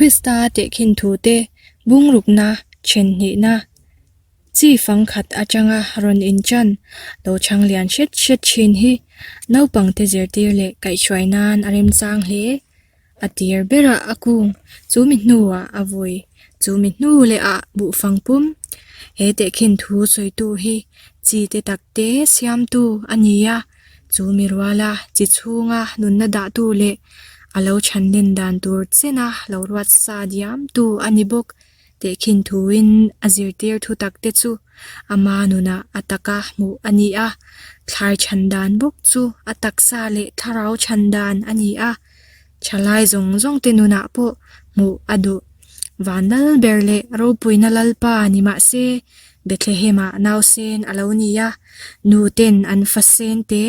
Krista tehkhin thute bungrukna then hnihna chi fang khat atanga rawn inchan lo chhang lian hret hret thin hi naupangte zirtir leh kaihhruai nan a remchang hle. A tir berah a kung chu mi hnuah a vui chu mi hnu leh ah buhfang pum he tehkhin thu sawitu hi chi te tak te siamtu a ni a chu mi ruala chi chhunga nunna dahtu leh a lo chhanlen dan tur chena lo ruat sa diamtu a ni bawk. Tehkhin thuin a zirtir thu tak te chu ama nunah a taka hmuh a ni a, thlai chhan dan bawk chu a taksa leh thlarau chhan dan a ni a, thalai zawng zawng te nunah pawh hmuh a duh. Van lal ber leh ropuina lalpa ni mah se, Bethlehem-ah nausen a lo ni a, nu ten an fa sen te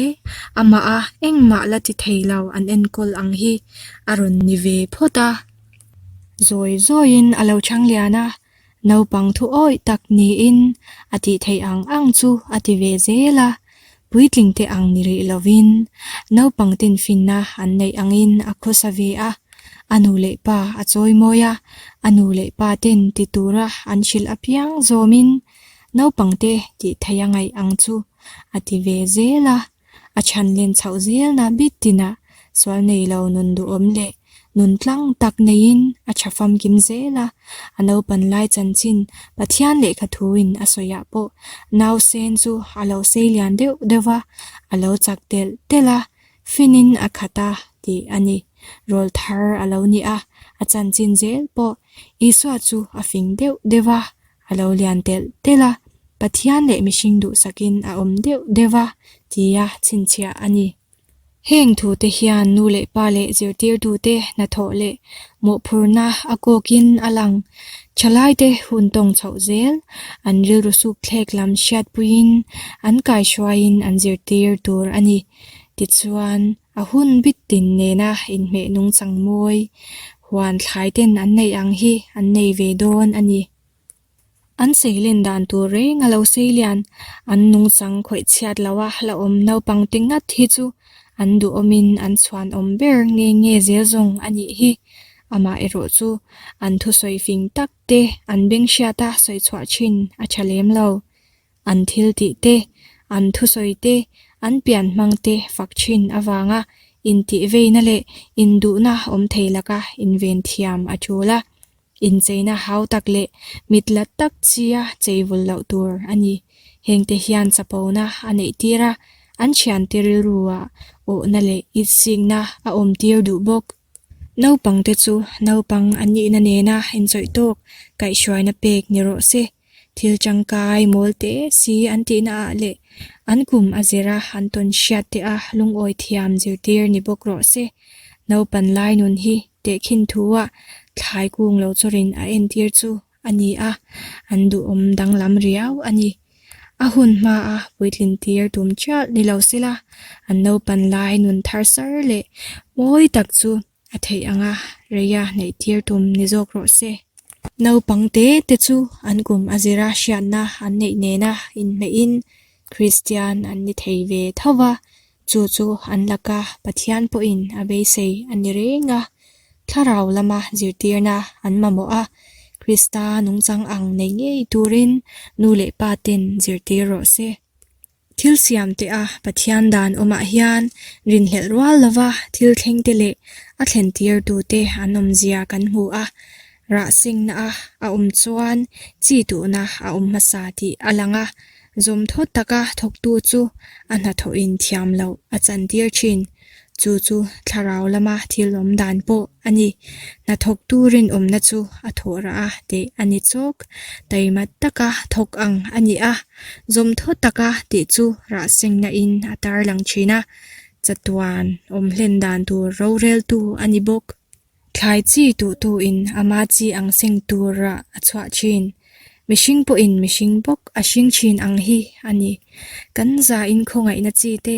amah a engmah la ti thei lo an enkawl ang hi a rawn ni ve phawt a. Zawi zawiin a lo chhang lian a, naupang thu awih tak niin a tih theih ang ang chu a ti ve zel a, puitling te ang ni rih lovin naupang ten finna an neih angin a khawsa ve a, a nu leh pa a chawi mawi a, a nu leh pa ten ti tura an hrilh apiang zawmin naupang te tih theih a ngaih ang chu a ti ve zel a. A chhan len chhoh zelna bit tinah sual nei lo nun duhawm leh nun tlang tak neiin a tha famkim zel a, a naupan lai chanchin Pathian lehkha thuin a sawiah pawh nausen chu a lo sei lian deuh deuh va, a lo chak telh telh a, finin a khat a tih a ni. Rawl thar a lo ni a, a chanchin zel pawh Isua chu a fing deuh deuh va, A lo lian telh telh a, Pathian leh mihring duhsakin a awm deuh deuh a, tia chhinchhiah a ni. Heng thute hian nu leh pa leh zirtirtute hnathawh leh mawhphurhna a kawkin a lang. Thalaite hun tawng chhoh zel, an rilru suk thlek lam hriatpuiin an kaihruaiin an zirtir tur a ni. Tichuan, a hun bit tin nena inhmeh nungchang mawi, huan thlai ten an neih ang hi an nei ve dawn a ni. An seilen dan tur reng a lo seilian, an nungchang khawih chhiat lo a la awm naupang te ngat hi chu an duhawmin an chhuanawm ber nge nge zel zawng a nih hi. Amah erawh chu an thusawi fing tak te an beng hriata sawi chhuah thin a tha lem lo. An thil tih te, an thusawi te, an pian hmang te fak thin avanga intih veina leh induhna awm thei laka inven thiam a tul a. Incheina hau tak leh mit la tak chia chei vul loh tur a ni. Hengte hian chapona a neih tir a, an thiante rilrua awhna leh itsikna a awm tir duh bawk. Naupangte chu naupang an nihna nena inchawih tawk kaihhruaina pek ni rawh se. Thil tangkai mawl te si an tihna ah leh an kum a zira an tawn hriat te a lungawi thiam zirtir ni bawk rawh se. Naupan lai nun hi tehkhin thu ah thlai kung lo chawrin a entir chu a ni a, an duhawm danglam riau a ni. A hun hma a puitlin tir tum chiah ni lo sela, an naupan lai nun thar sar leh mawi tak chu A theih anga reia neih tir tum ni zawk rawh se. Naupang te te chu an kum a zira hriatna an neih nena inhmeihin Kristian an ni thei ve tho va, chu chu an laka Pathian pawhin a beisei a ni reng a. Thlarau lama zirtirna an mamawh a, Krista nungchang ang nei ngei turin nu leh pa ten zirtir rawh se. Thil siam teh a Pathian dan awmah hian rinhlelh rual lova thil thleng te leh a thlen tir tute an awmzia kan hmu a, rah sengna a a awm chuan chi tuhna a awm hmasa tih a lang a, zawmthaw taka thawktu chu a hnathawhin thiam loh a chantir thin. Chu chu thlarau lama thil awm dan pawh a ni. Hnathawktu rinawmna chu a thawh rah a tih a ni chawk. Taima taka thawk ang a ni a, zawmthaw taka tih chu rah sengna in a tarlang thin a, chatuan awm hlen dan tur roreltu a ni bawk. Thlai chi tuhtu in ama chi ang seng tur rah a chhuah thin. Mihring pawhin mihring bawk a hring thin ang hi a ni. Kan za in khawngaihna chi te,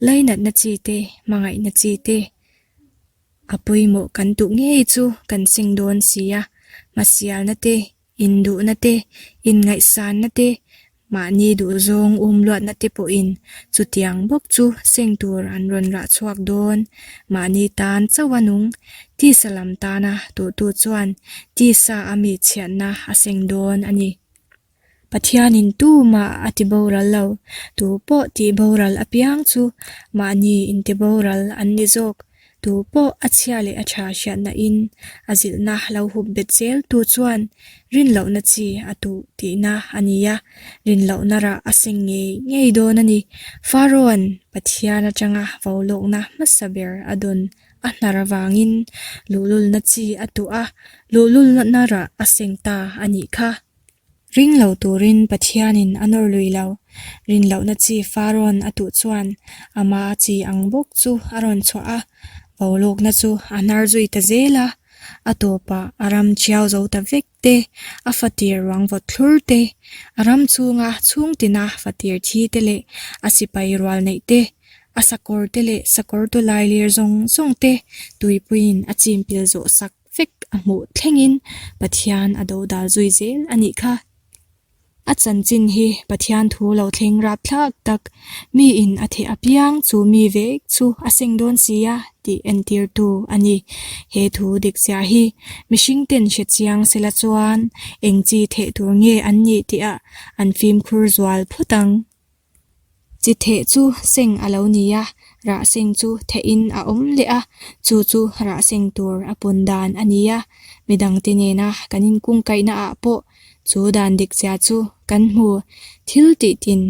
lainatna chi te, hmangaihna chi te a pawimawh kan tuh ngei chu kan seng dawn si a. Hmasialna te, induhna te, inngaihsanna te. Mahni duhzawng um luatna te pawhin chutiang bawk chu seng tur an rawn rah chhuak dawn. Mahni tan chauha nung, tisa lam tana tuhtu chuan tisa a mi chhiatna a seng dawn a ni. Pathianin tumah a ti boral lo, tu pawh tih boral apiang chu mahni intiboral an ni zawk. Tu pawh a chhia leh a tha hriatna in a zilhna lo hup bet zel tu chuan rinlohna chi a tuh tihna a ni a, rinlohna rah a seng ngei ngei dawn a ni. Pharaoh-a'n Pathian atanga volawkna hmasa ber a dawn a hnar avangin luhlulna chi a tuh a, luhlulna rah a seng ta a nih kha. Ring lo turin Pathianin a nawr lui lo. Rin lohna chi Pharaoh-a'n a tuh chuan ama chi ang bawk chu a rawn chhuah a, volawkna chu a hnar zui ta zel a. A tawpah a ram chiau zo ta vek te, a fatir ruang vawt thlur te, a ram chhunga chhungtina fatir thi te leh a sipai rual neih te, a sakawr te leh sakawr tawlai lir zawng zawng te tuipuiin a chim pil zawh sak vek a hmuh thlengin Pathian a dodal zui zel a nih kha. A chanchin hi Pathian thu lo thleng rapthlak tak, miin a theh apiang chu mi vek chu a seng dawn si a tih entirtu a ni. He thu dik chiah hi mihring ten hre chiang sela chuan eng chi theh tur nge an nih tihah an fimkhur zual phawt ang. Chi theh chu seng a lo ni a, rah seng chu thehin a awm leh a, chu chu rah seng tur a pun dan a ni a. Midangte nena kan inkungkaihna ah pawh chu dan dik zia chu kan hmu. Thil tih tin,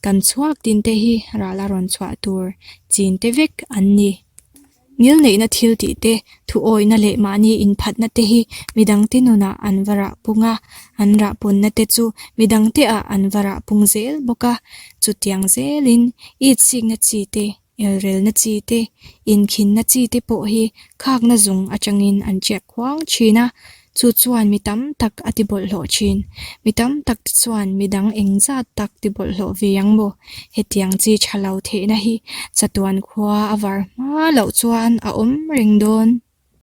kan chhuak tin te hi ral a rawn chhuah tur chin te vek an ni. Ngilneihna thil tih te, thuawihna leh mahni inphatna te hi midangte nunah an va rah pung a, an rah punna te chu midangte ah an va rah pung zel bawk a. Chutiang zelin itsikna chi te, elrelna chi te, inkhinna chi te pawh hi khakna zung atangin an chiah khuang thin a, Chu chuan mi tam tak a ti bawlhhlawh thin. Mi tam tak te chuan mi dang engzat tak ti bawlhhlawh ve ang maw? Hetiang chi tha lo theihna hi chatuan khua a var hma loh chuan a awm reng dawn.